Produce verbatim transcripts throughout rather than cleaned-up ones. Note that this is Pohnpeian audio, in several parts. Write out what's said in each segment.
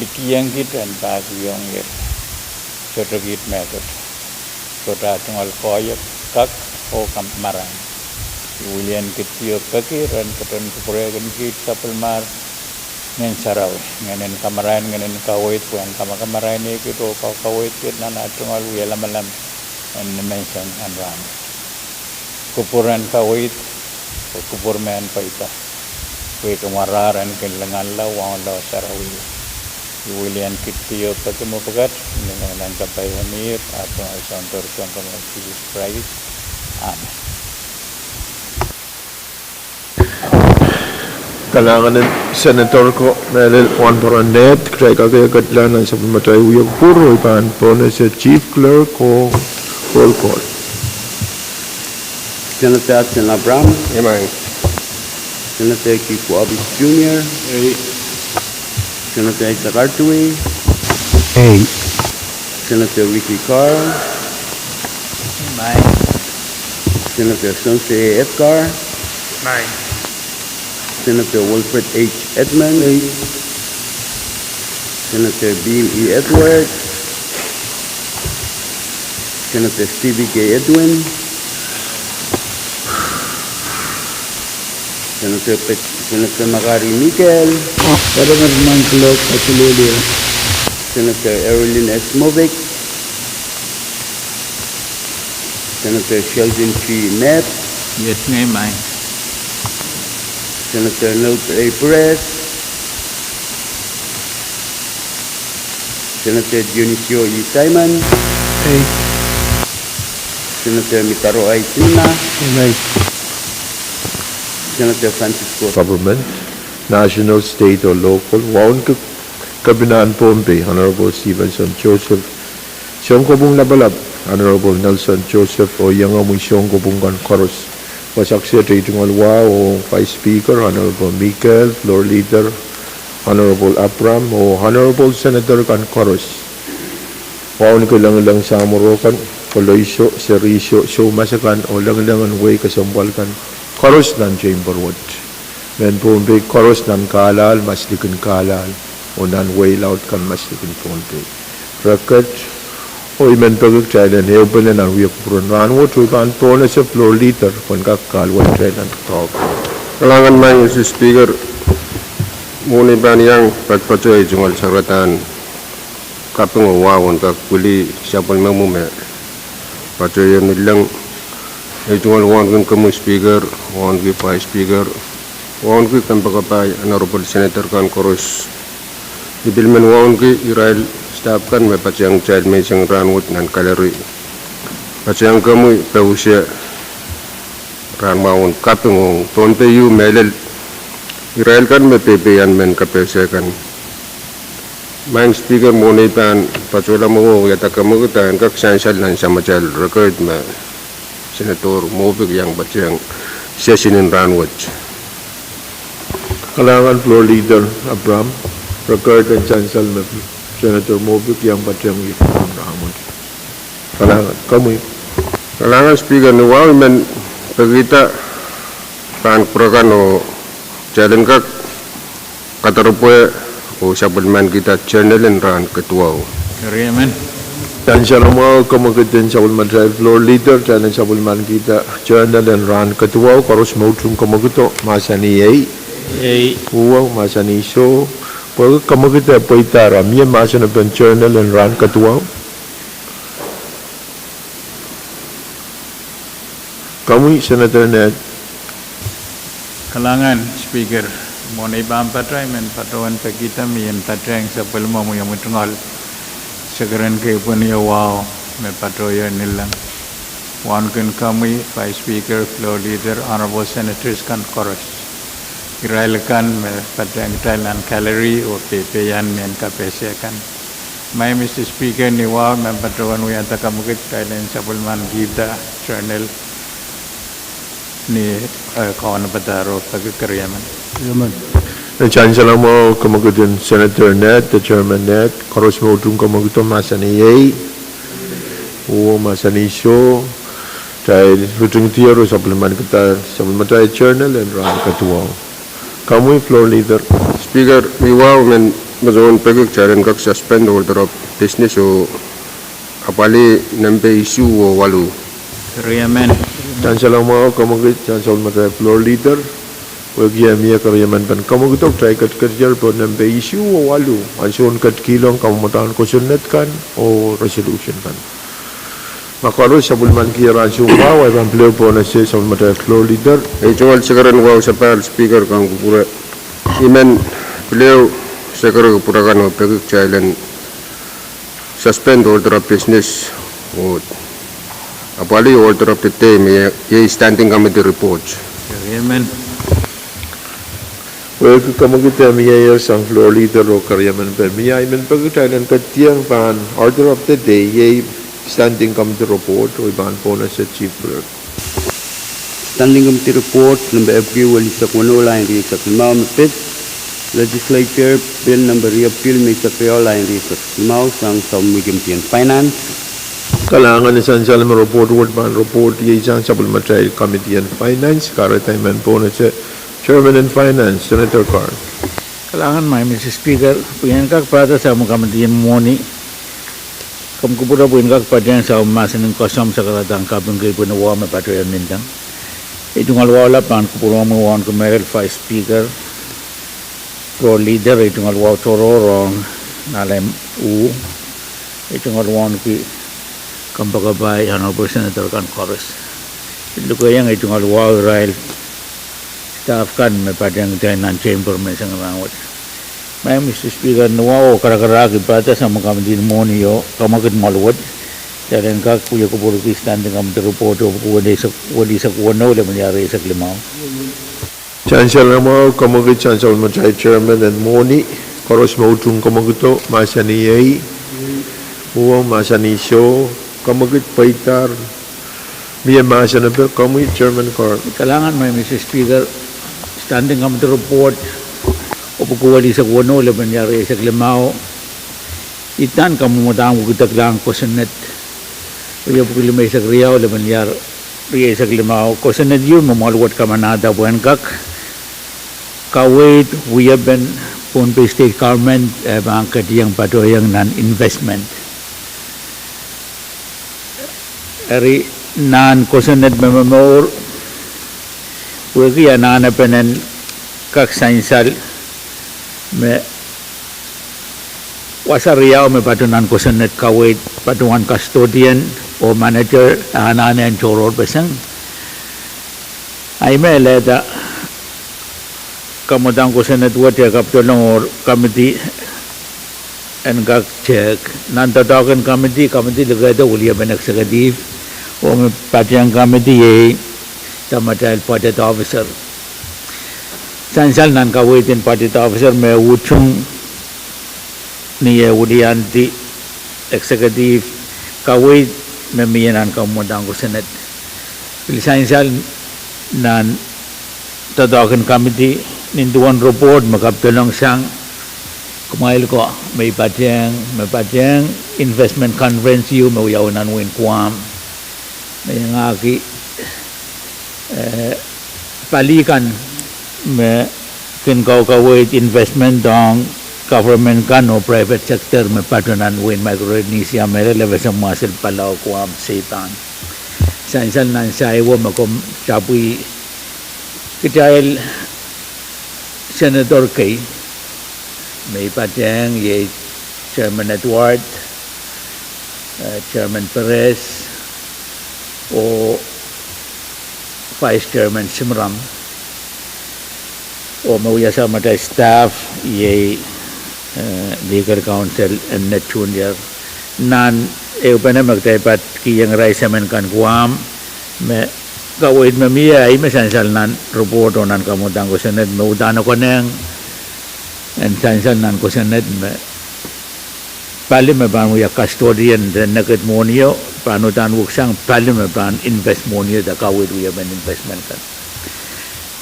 Likihong kiht en pahkihong ie. Sohte kiht mehkot. Sohte tungoal koahiek, kak, oh kam marain. I wilian kihdi oh peki ren ketin kupwurehkin kiht sapwellimar Ngehn Sarawi, ngehn en kamarain, ngehn en kaweid, pwehn kamakamarain kiht oh kakaweid kiht nan ah tungoal wie lamalam en nimenseng en rahn. Kupwur en kaweid, oh kupwur mehn pweida. Pwehki mwarahn kin linganla waunla sarawi. I wilian kihdi oh peki mepwukat, ni mwomwen kapai en ihr, ah tungoal Soundoro Sounkomour Sises Krais. Amen. Kalahngan en Senator ko, mehlel wahnpoaron Ned, kitail kak ketla nan sapwellimatail wia kupwur, oh I pahn pohnese Chief Clerk oh roll call. Senator Hudson Abraham. Amen. Senator Keith Wabi Junior. Ei. Senator Isaac Artui. Ei. Senator Ricky Carl. Amen. Senator Chauncey Edgar. Amen. Senator Wilfred H. Edmund. Ei. Senator Bill E. Edward. Senator Stevie K. Edwin. Senator Pet-, Senator Makari Mikael. Senator Nanglok Asililio. Senator Erilyn S. Movic. Senator Sheldon G. Ned. Yes, ngai mai. Senator Ned A. Perez. Senator Dionisio E. Simon. Ei. Senator Mitaro I. Sinema. Amen. Senator Francisco. Government, national, state oh local, wauneki Kepinahn Pohnpei, Honorable Stevenson Joseph, Sounkopwung Lapalap, Honorable Nelson Joseph, oh iengomwi sounkopwung kan koaros. Wasa kiset ei tungoal wahu oh Vice Speaker, Honorable Mikael, Floor Leader, Honorable Abraham, oh Honorable Senator kan koaros. Wauneki lengileng samworo kan, koaloiso, seriso, soumas akan, oh lengileng en wehi kesempwal kan koaros nan chamber wet. Mehn Pohnpei koaros nan Carlisle, Maslikin Carlisle, oh nan wehi laud kan Maslikin Pohnpei. Reket, oh I men peki kitail en ehupene nan wia kupwur en rahn wet, oh I pahn pohnese Floor Leader pwehn kak kahluwa kitail nan doadoahk. Kalahngan mai Mister Speaker, mwohn ei pahn iang patopato ei tungoal saradahn kaping oh wahu en kak pwilih sapwellimomwi me patohwan ngilen, ei tungoal wauneki komwi Speaker, wauneki Vice Speaker, wauneki kompoakepahi Honorable Senator kan koaros. I pil men wauneki irail staff kan me patehng kitail menseng rahn wet nan gallery. Patehng komwi pousehla rahn mwahu en kaping ong Pohnpei ehu mehlel irail kan me peipehiong mehn kapehse kan. Maing Speaker, mwohn ei pahn patohla mwowe wiahda kamwekid en kak sansal nan samatail reket me Senator Movic iang patehng session en rahn wet. Kalahngan Floor Leader Abraham, reket en sansal me Senator Movic iang patehng wia rahn wet. Kalahngan, komwi. Kalahngan Speaker, ni wahu I men pekihda pahn kupwur akan oh kitail en kak kadaropwe oh sapwellimanikihda journal en rahn kaduwau. Riemen. Sansal mwahu kamwekid en sapwellimatail Floor Leader, kitail en sapwellimanikihda journal en rahn kaduwau, koaros me utung kamwekido, mahsanih ei. Ei. Uwe, mahsanih soh. Pwehki kamwekid e pweida, mie mahsen en journal en rahn kaduwau? Komwi Senator Ned. Kalahngan Speaker, mwohn ei pahn patoh I men patohwan pekihda me I en patehng sapwellimomwi omwi tungoal sekeren kei pwehn ie wahu me patohwan ngilen. Wauneki komwi Vice Speaker, Floor Leader, Honorable Senators kan koaros. Irail kan me patehng kitail nan gallery oh peipehiong mehn kapehse kan. Mai Mister Speaker, ni wahu I men patohwan wiahda kamwekid kitail en sapwellimanikihda journal ni, eh, kaunopadahr oh peki keriemen. Riemen. Sansal mwahu kamwekid en Senator Ned, de Chairman Ned, koaros me utung kamwekido mahsanih ei. Uwe, mahsanih soh. Kitail ritingdier oh sapwellimanikihda sapwellimatail journal en rahn kaduwau. Komwi Floor Leader. Speaker, ni wahu I men Me soangen peki kitail en kak suspend order of business oh apwalih nempe isuh oh waluh. Riemen. Sansal mwahu, kamwekid, sansal matail floor leader. Wehwehki mie keriemen pen kamwekid oh kitail ketiketier pwe nempe isuh oh waluh, ansoun ketikihong kamwadahn kosonned kan oh resolution kan. Ma koaros sapwellimaniki ansoun mwahu, I pahn pil ehu pohnese sapwellimatail floor leader. Ei tungoal sekeren wahu sapahl Speaker, kan kupwure. I men pil ehu sekeren kupwure kan oh peki kitail en suspend order of business oh apwalih order of the day me iei standing committee report. Riemen. Wehwehki kamwekid mie sang floor leader oh keriemen pwe mie I men peki kitail en ketieng pahn order of the day iei standing committee report oh I pahn pohnese Chief Clerk. Standing Committee Report nempe epwiki welisek weneu, lain rieisek limau me pid Legislature Bill nempe riepwiki limeisek riau, lain rieisek limau, sang Committee en Finance. Kalahngan, sansal me report wet pahn report iei sang sapwellimatail Committee en Finance, kahrehda I men pohnese Chairman en Finance, Senator Carl. Kalahngan, Madam Speaker, pwihn kak pahda sang Committee en Mwohni. Komw kupwure pwihn kak patehng sang mahsen en kosomw sakaradahn kapingki pwihn wahu me patohieng nindeng. Ei tungoal wahu lap pahn kupwuromwi wauneki mehlel Vice Speaker, floor leader, ei tungoal wahu tohrohr ong nanleng uh, ei tungoal wauneki kompoakepahi Honorable Senator kan koaros. Lukehiong ei tungoal wahu irail staff kan me patehng kitail nan chamber menseng rahnwet. Madam Speaker, ni wahu oh karakarahk I pahda sang Committee en Mwohni oh kamwekid mwaluwet, kitail en kak wie kupwurki standing committee report oh pwuhk welisek weneu, lemwen iar rieisek limau. Sansal mwahu, kamwekid, sansal matail Chairman en Mwohni, koaros me utung kamwekido, mahsanih iei, oh mahsanih soh, kamwekid pweidahr, mie mahsen epwiki, komwi Chairman Carl. Kalahngan, Madam Speaker, standing committee report oh pwuhk welisek weneu, lemwen iar rieisek limau, idahn kamwadahn wekidek lahng kosonned, riepwiki limeisek riau, lemwen iar rieisek limau, kosonned ieu me mwaluwet kamanahda pwehn kak kaweid wiepen Pohnpei State Government eh pahn ketieng patohieng nan investment. Eri, nan kosonned me momour, wehwehki anahnepen en kak sansal me wasa riau me patoh nan kosonned kaweid patohwan custodian oh manager, anahne en tohrohrpeseng. Ahi me lehda kamwadahn kosonned wet eh kapitolong oh committee en kak tehk. Nan doadoahk en committee, committee likihdo weliepen executive, oh me patehng committee iei samatail budget officer. Sansal nan kaweid en budget officer me utung ni eh wiliandi executive kaweid me mie nan kamwadahn kosonned. Pil sansal nan doadoahk en committee, nin duwen report me kapitolong sang, kumwail ko me I patehng, me patehng investment conference ieu me wiawi nan wehin Guam, me iangahki eh pali kan me kin kaukaweid investment ong government kan oh private sector me patoh nan wehin Micronesia mehlel, FSM, Marshall, Palau, Guam, Saipan. Sansal nan saiwo me komw tapwih kitail senator kei me I patehng, iei Chairman Edward, eh, Chairman Perez, oh Vice Chairman Simram, oh me wia samatail staff, iei eh Legal Counsel Annette Junior. Nan ehupene me kitail pahn kihong irail semen kan Guam, me kaweid me mie ahi me sansal nan report oh nan kamwadahn kosonned me uhdahn konehng en sansal nan kosonned me pali me pahn wia custodian de nekid mwohnio pahn uhdahn weksang pali me pahn invest mwohnio de kaweid wiepen investment kan.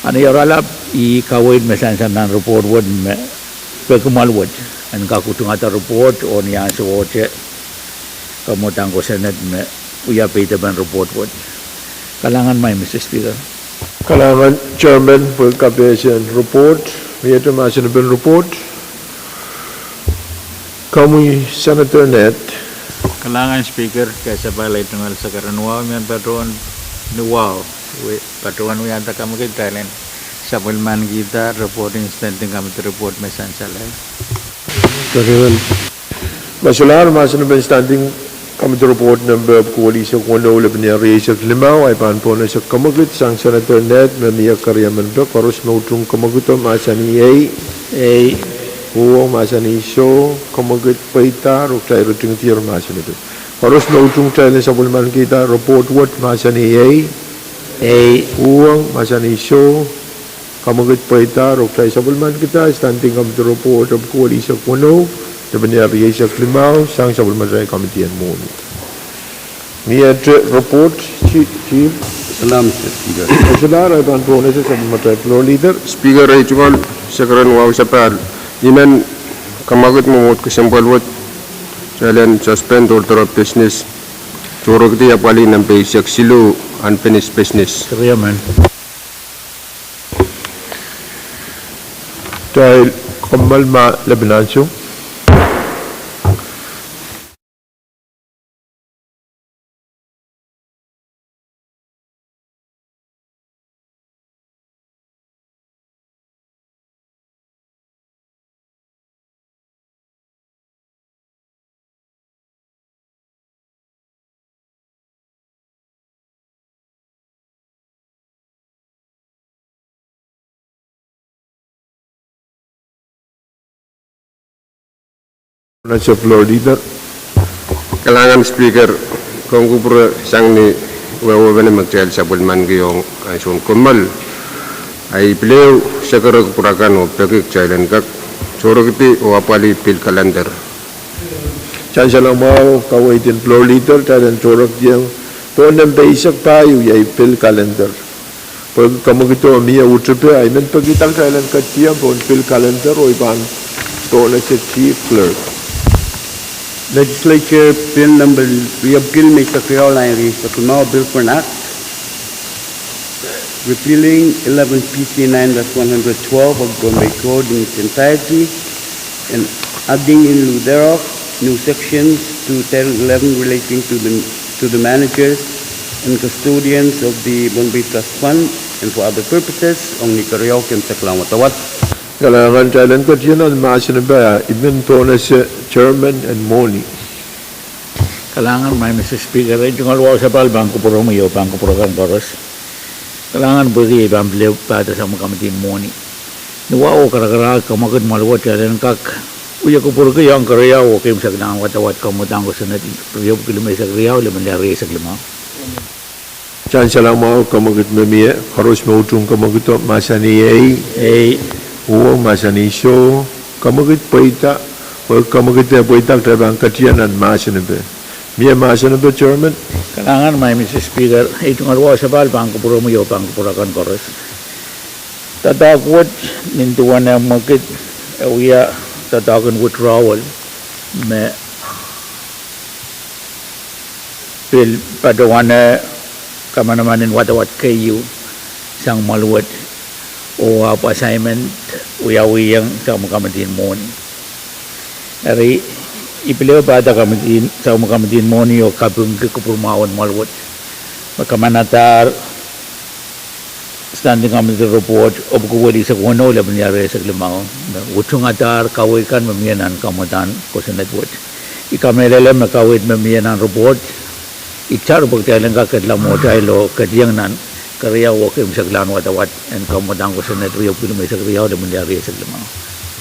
A ni oaralap, ih kaweid me sansal nan report wet me peki mwahl wet en kak utungada report oh ni ansowohte kamwadahn kosonned me wia peidepen report wet. Kalahngan, Madam Speaker. Kalahngan Chairman pwe kapehse en report, miehte mahsen epwiki report. Komwi Senator Ned. Kalahngan Speaker, kasapahl ei tungoal sakaradahn wahu, I men patohwan ni wahu, patohwan wiahda kemwekid kitail en sapwellimanikihda report en Standing Committee report me sansal. Kalahngan. Ma solahr mahsen en Standing Committee report nempe epwiki welisek weneu, lepin rieisek limau, ahi pahn pohnese kemwekid sang Senator Ned me mie keriemen pek. Koaros me utung kemwekido mahsanih ei. Ei. Uhwong mahsanih soh. Kemwekid pweidahr oh kitail ritingdier mahsen pek. Koaros me utung kitail en sapwellimanikihda report wet mahsanih ei. Ei. Uhwong mahsanih soh. Kemwekid pweidahr oh kitail sapwellimanikihda Standing Committee report epwiki welisek weneu, lepin rieisek limau, sang sapwellimatail committee en mwohni. Mie report, Chief. Kalahngan Mister Speaker. Ma solahr ahi pahn pohnese sapwellimatail Floor Leader. Speaker, ei tungoal sakaradahn wahu sapahl, I men kemwekid mwomwohd kesempwal wet, kitail en suspend order of business, tohrekidi apwalih nempe eisek siluh, unfinished business. Keriemen. Kitail kommoal ma lepin ansou. Floor Leader. Kalahngan Speaker, ong kupwure sang ni wehwehpene me kitail sapwellimaniki ong ansou kommoal, ahi pil ehu sekere kupwur akan oh peki kitail en kak tohrekidi oh apwalih pil kalender. Sansal mwahu, kaweid en Floor Leader, kitail en tohrekidiong pohn nempe eisek pahieu, iei pil kalender. Pwehki kemwekido mie utupe, I men pekihda kitail en ketiong pohn pil kalender oh I pahn pohnese Chief Clerk. Legislature Bill number riepwiki limeisek riau, lain rieisek limau, a bill for an act repealing eleven P C nine dash one hundred twelve of Pohnpei Code in its entirety and adding in lieu thereof new sections to Title eleven relating to the, to the managers and custodians of the Pohnpei Trust Fund and for other purposes, ong ni keriau, ken saklang wadawad. Kalahngan. Kitail en ketieng nan mahsen en peh, I men pohnese Chairman en mwohni. Kalahngan, Madam Mister Speaker, ei tungoal wahu sapahl pahn kupwuromwi oh pahn kupwur akan koaros. Kalahngan pwehki ei pahn pil ehu pahda sang me committee en mwohni. Ni wahu oh karakarahk, kemwekid mwahl wet kitail en kak wia kupwurki ong keriau oh keimwseklahn wadawad, kamwadang kosonned riepwiki limeisek riau, lepin rieisek limau. Sansal mwahu, kemwekid me mie, koaros me utung kemwekido mahsanih ei. Ei. Uhwong mahsanih soh. Kemwekid pweida, oh kemwekid pweida kitail pahn ketieng nan mahsen en peh. Mie mahsen en peh, Chairman. Kalahngan, Madam Mister Speaker, ei tungoal wahu sapahl pahn kupwuromwi oh pahn kupwur akan koaros. Doadoahk wet nin duwen mwekid e wia doadoahk en withdrawal me pil patohwan kamanaman en wadawad keieu sang mwahl wet oh ahpw assignment wiawihong sang me committee en mwohni. Eri, I pil ehu pahda committee, sang me committee en mwohni oh kapingki kupwur mwahu en mwahl wet me kamanadahr Standing Committee report epwiki welisek weneu, lepin rieisek limau, me utungadahr kaweid kan me mie nan kamwadang kosonned wet. I kamehlele me kaweid me mie nan report itar pwe kitail en kak ketla mwohtail oh ketieng nan keriau oh keimwseklahn wadawad en kamwadang kosonned riepwiki limeisek riau, lepin rieisek limau.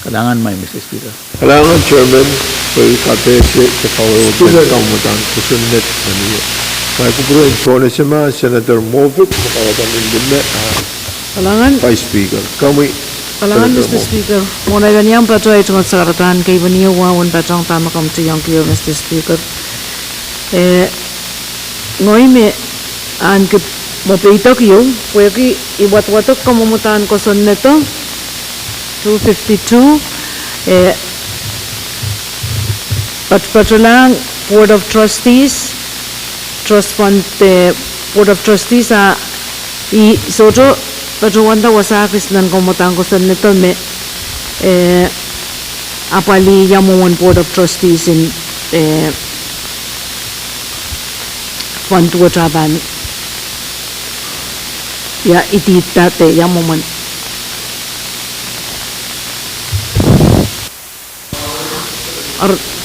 Kalahngan, Madam Mister Speaker. Kalahngan, Chairman, pwehki kapehse de kawehwe kamwadang kosonned. Mie kupwure en pohnese ma Senator Moffitt, me kawada nin lime, ah, Kalahngan. Vice Speaker. Komwi, Kalahngan, Senator Moffitt. Mister Speaker, mwohn ei pahn iang patohwan tungoal sakaradahn kei pahn ie wahu en patohwan dahme committee iang kio, Mister Speaker. Eh, ngehi me ahneki mwopeidek ieu, pwehki I wadwadek kamwadang kosonnedo two fifty-two, eh, patopatalahng Board of Trustees, Trust Fund, eh, Board of Trustees, ah, I sohte patohwanda wasa kis nan kamwadang kosonnedo me, eh, apwalih ia mwomwen Board of Trustees en, eh, fund wet ah pahn, ia, idihda de ia mwomwen.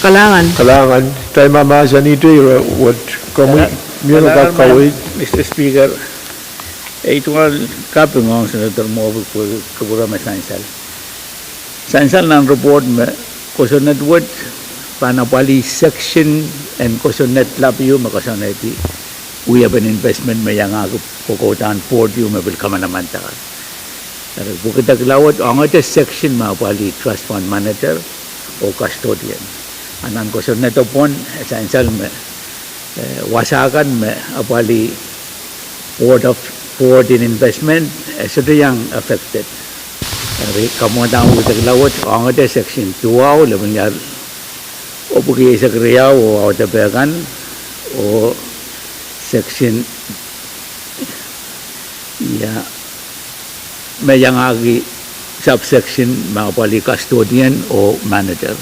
Kalahngan. Kalahngan, kitail mahmahsanih ire wet, komwi, mie kak kaweid. Mister Speaker, ei tungoal kaping ong Senator Moabik pwe kupwure me sansal. Sansal nan report me kosonned wet pahn apwalih section en kosonned lap ieu me koasoanehdi wiepen investment me iangahki kokoudahn board ieu me pil kamanamandahr. Eri pwekidekla wet ongete section me apwalih trust fund manager oh custodian. A nan kosonnedo pwon, e sansal me, eh, wasa kan me apwalih board of, board en investment, e sohte iang affected. Eri kamwadang pwekidekla wet ongete section duwau, lepin ia, oh pwuki eisek riau oh audepe kan, oh section, ia, me iangahki subsection me apwalih custodian oh manager.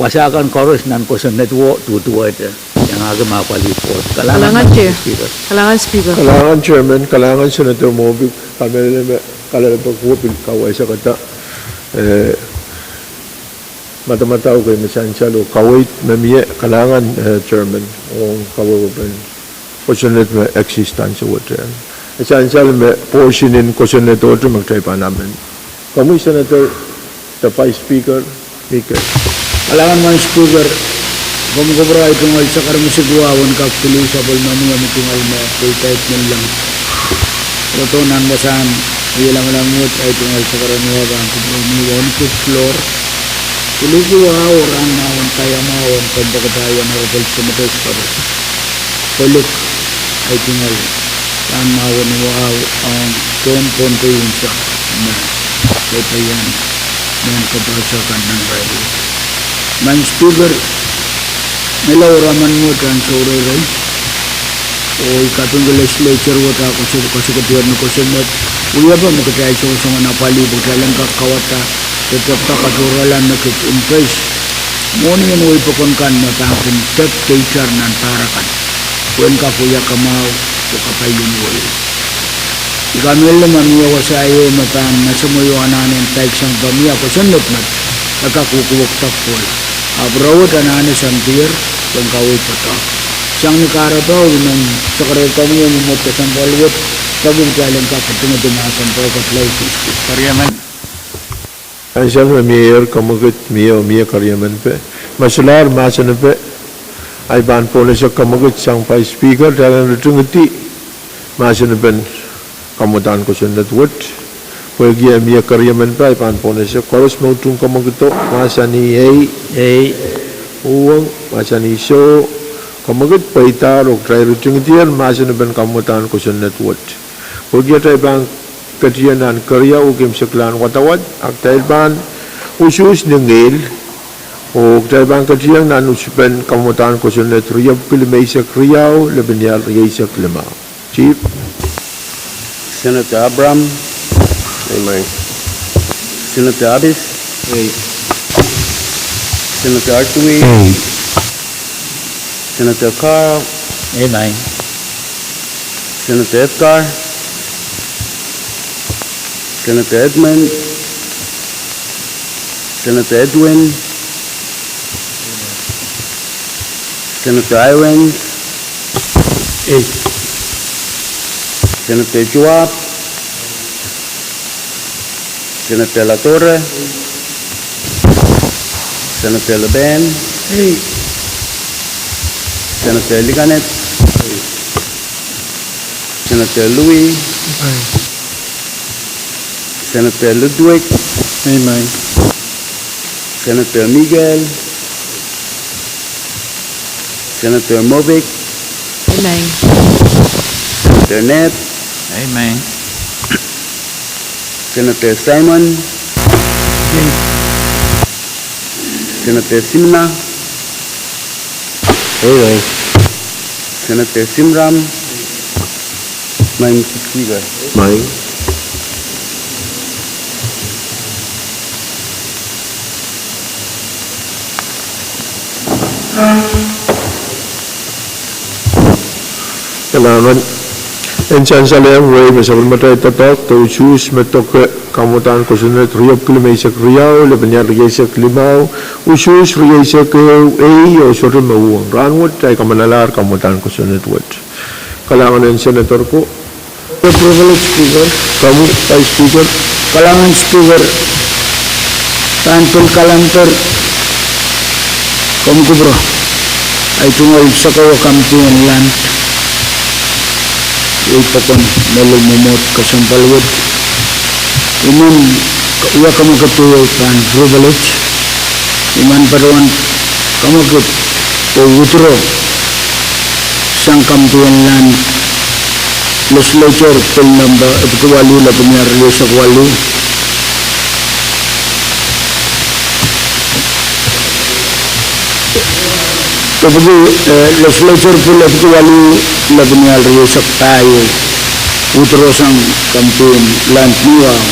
Wasa kan koaros nan kosonned wet duduwehte iangahki me apwalih board. Kalahngan, Madam Speaker. Kalahngan Speaker. Kalahngan Chairman, kalahngan Senator Moabik, kamehlele me kalelapak wet pil kawehsakada, eh, madamadau kei me sansal oh kaweid me mie. Kalahngan, eh, Chairman, ong kawehwehpen kosonned me exist ansou wet. E sansal me portion en kosonned wet me kitail pahn amend. Komwi Senator, de Vice Speaker, mie kei. Kalahngan Madam Speaker, komwi kupwure, ei tungoal sakaramwahu uwen kak pil sapwellimomwi, ei tungoal me pil dait melahr. Roto nan wasahn iei lamalam wet, ei tungoal sakaramwahu pahn kupwuromwi uwen kak floor. Pil uk wahu rahn mahwen, kaiamwahu en kompoakepahn Honorable Senator Speaker. Pil uk, ei tungoal, rahn mahwen wahu ong tohn Pohnpei unsek me, me pahn iang, me en kapahsa kan nan rail. Madam Speaker, melahr emen wet ansou reirei, oh I kapingki legislature wet ah koasokoasoia ni kosonned, wiepe me kitail songosong en apwalih pwe kitail en kak kauwada, de tepda katohrala me kitail invest mwohni en wehi pokon kan me pahn kin tep de itar nan pahr akan, pwe en kak wia kamwahu oh kapai en wehi. I kamehlele ma mie wasa ieu me pahn masomo ieu anahne en daiksang pwe mie kosonned met e kak wekowekda kohla. Ahpw ire wet anahne sampier, pwe en kaweid pwutak. Sang ni kahrepe, I men sekerei komwi me mwomwohdiso sampah wet, pwe kitail en kak katingedi mahsen pwukat. Laud. Kariamen. Ansou me mieier, kamwekid, mie oh mie kariamen pe. Ma solahr mahsen pe, ahi pahn pohnese kamwekid sang Vice Speaker, kitail en ritingidi mahsen pen kamwadahn kosonned wet. Pwehki e mie kariamen pe, ahi pahn pohnese. Koaros me utung kamwekido, mahsanih ei. Ei. Uhwong, mahsanih soh. Kamwekid pweidahr oh kitail ritingidier mahsen pen kamwadahn kosonned wet. Pwehki atail pahn ketin nan keria oh keimwseklahn wadawad, a kitail pahn usuhs ni ngihl, oh kitail pahn ketin nan usuhpen kamwadahn kosonned riepwiki limeisek riau, lepin ia rieisek limau. Chief. Senator Abraham. Amen. Senator Abis. Ei. Senator Artui. Ei. Senator Carl. Amen. Senator Edgar. Senator Edmund. Senator Edwin. Senator Irons. Ei. Senator Joab. Senator Latore. Senator Leben. Ei. Senator Likanet. Ei. Senator Louis. Ei. Senator Ludwig. Amen. Senator Miguel. Senator Moabik. Amen. Senator Ned. Amen. Senator Simon. Amen. Senator Simina. Amen. Senator Simram. Amen, Mister Speaker. Amen. Naman, en sansal ong wehi me sapwellimatail doadoahk de usuhs me doke kamwadahn kosonned riepwiki limeisek riau, lepin ial rieisek limau, usuhs rieisek ehu, ehi oh sohte me uhwong. Rahnwet kitail kamanalahr kamwadahn kosonned wet. Kalahngan en Senator ko. Privilege Speaker. Komwi Vice Speaker. Kalahngan Speaker, pahn pil kalender, komw kupwure, ahi tungoal sakau committee en land, iei pokon me lel mwomwohd kesempwal wet. I men wia kamwekid ieu pahn privilege. I men patohwan kamwekid oh withdraw sang committee en land Legislature Bill number epwiki waluh, lepin ial rieisek waluh. Epwiki, eh, Legislature Bill epwiki waluh, lepin ial rieisek pahieu. Withdraw sang committee en land ni wahu.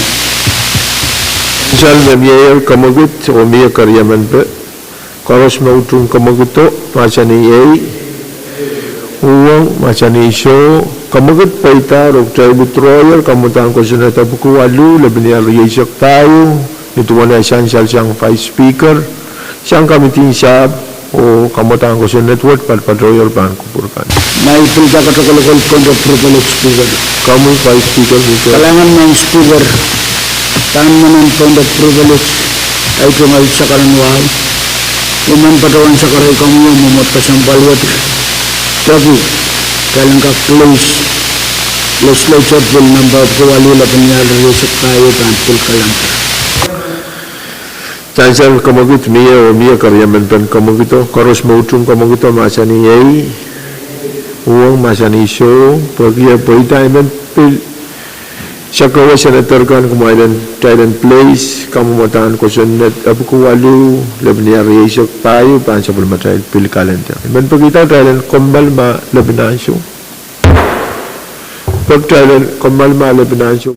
Sansal me mieier, kamwekid, oh mie keriemenpe. Koaros me utung kamwekido, mahsanih ehi. Uhwong, mahsanih soh. Kamwekid peidahr oh kitail withdrawyer kamwadahn kosonned epwiki waluh, lepin ial rieisek pahieu, ni duwen ei sansal sang Vice Speaker, sang committee en sahpw, oh kamwadahn kosonned wet, patopato wet pahn kupwur kan. Maing, pil kak kolokol point of privilege, Speaker. Komwi Vice Speaker, Speaker. Kalahngan, Maing Speaker, pahn menen point of privilege, ahi tungoal sakau en wahu. I men patohwan sakau rehn komwi oh mwomwohd kesempwal wet, pwehki kitail en kak place Legislature Bill number epwiki waluh, lepin ial rieisek pahieu pahn pil kalender. Sansal kamwekid mie oh mie keriemenpen kamwekido. Koaros me utung kamwekido, mahsanih ehi. Uhwong, mahsanih soh. Pwehki e pweida, I men pil sakowe Senator kan, kumwail en, kitail en place kamwadahn kosonned epwiki waluh, lepin ial rieisek pahieu pahn sapwellimatail pil kalender. I men pekihda kitail en kommoal ma lepin ansou. Pwe kitail en kommoal ma lepin ansou.